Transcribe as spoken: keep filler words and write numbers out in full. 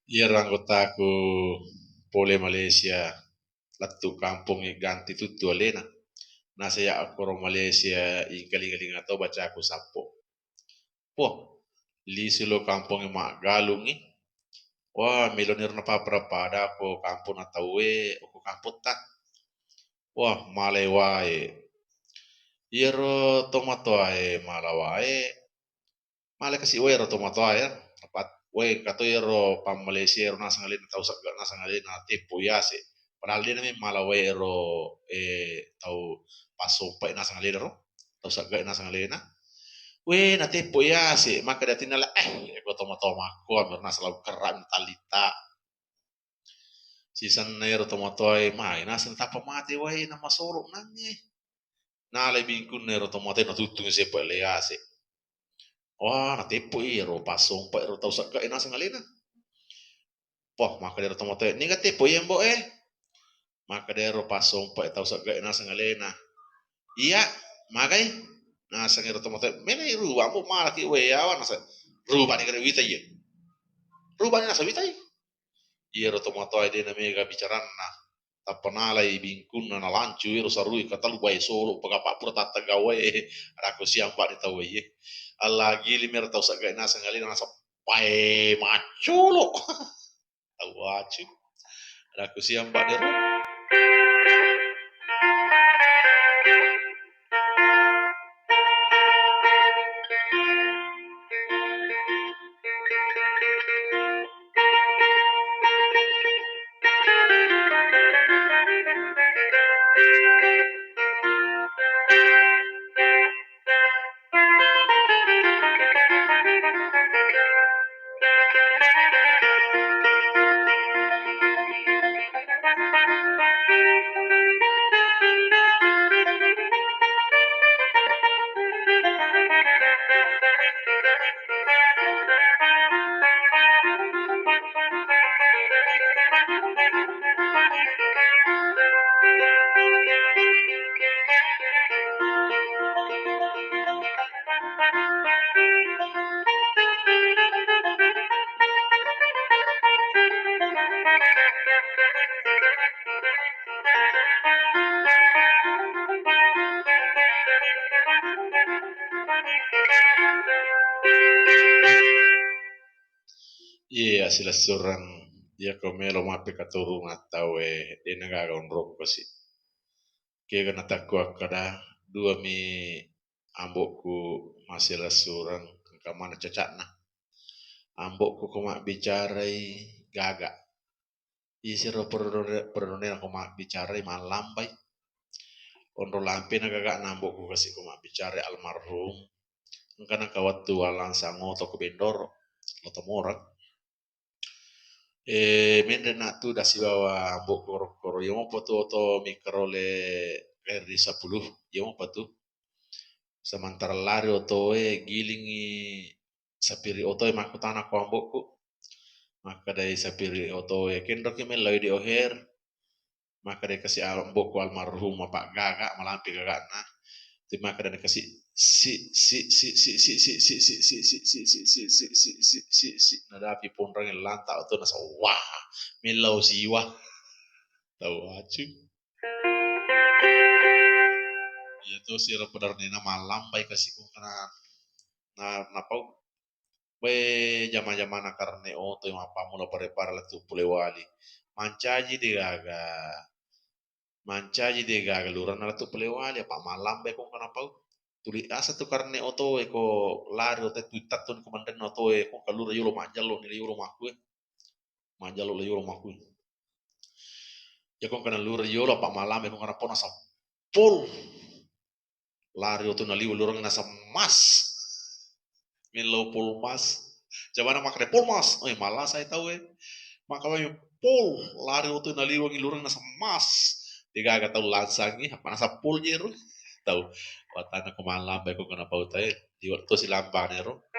Iyaro anggotaku pole Malaysia lettu kampongnge ganti tuttu alena. Nasaya akkoro Malaysia ingkalinga-linga to bacaku sappo. Poh, lisu lo kampongnge maggalungngi. Wah, meloniro napapada-pada ko kamponna tauwe, ko kampotta. Wah, malai wae. Iyaro tomatoae mala wae, mala kasi wae ro tomatoae. Apa, wae kato iyaro pang Malaysia ro naseng alena, tau sagga naseng alena, teppo yase. Padahal dena memang mala wae ro, eh, tau passompa naseng alena ro, tau sagga naseng alena. We, na teppo yase, maka datinna la, eh, ko tomatoa makko, amir naseng lau kerra talita. Sisenna ero tomatoae, mai naseng tappa mate wae na masoro nangnge. Nalai bingkunna ero tomatoae natuttungi sepa le yase. Wah, nateppo ero passompa ero tau sagga e naseng alena. Poh, maka dero tomatoae, "Niga teppo iya, Mbok, eh?" Maka dero passompa e tau sagga e naseng alena. "Iya, magai?" Naseng ero tomatoae, "Mena ruba, Mbok, malaki wae awa," naseng. Ruba ni gare wita iya. Ruba ni naseng wita iya. Iyaro tomatoae de namega bicaranna, tappa nalai bingkunna nalancu ero sarui katalu bae solo, pagappa pura tattagga wae, adakku siamba ni tau wae. Allagili mero tau sagga naseng alena nasappae maccolo. Tau acu. Adakku siamba ni ro. Iya, silessureng. Iya, ko melo mappekaturung attaue, dena gaga onrong kosi. Kega natakku akkada, dua mi ambokku massilessureng, engka maneng cacakna. Ambokku ko mabbicarai gaga. Isiro perone-, peronena ko mabbicarai mallambai. Onro lampena gagana ambokku kasi ko mabbicarai almarhum. Engka nengka wettu wallansang oto ko Bendoro, oto Morang. Eh, menre na tu dasibawa ambokku koro-koro. Iya mopa tu oto mikarole R D sepuluh. Iya mopa tu. Sementara lari otoe, gilingi sapiri otoe makkutana ko ambokku. Makkadai sapiri otoe, "Kenroki melloi di oher?" Makkadai kasi ambokku almarhum mapaggaga, malampe gagana. Ti makkadai kasi si, si, si, nadapi ponrang lanta oto nasawwa. Mellau siwa. Tau acu. Iya to siro pedarnena mallambai kasi ko kana na, napau. Be, jama-jamana karne oto mappamula pare-pare lettu Polewali. Mancaji degaga, mancaji degaga lurana lettu Polewali, apa mallambai ko kana pau. Tuli asa tu karne oto e ko lari oto e tu tattu ko manrenna oto e ko kalura yolo majjallo ni yolo makku e. Majjallo le yolo makku. Iya ko kana lura yolo apa mallambai ko kana pona sappol. Lari oto naliwa lureng nasa mas. Melo polmas. Jabana makkeda polmas. Eh, malasai tau e. Makkeda pol. Lari oto naliwangi lureng nasa mas. Degaga tau lansangi, apa nasa pol jero. Tau. Watana ko mallambai ko kana pau tae. Di waktu si lambang ero.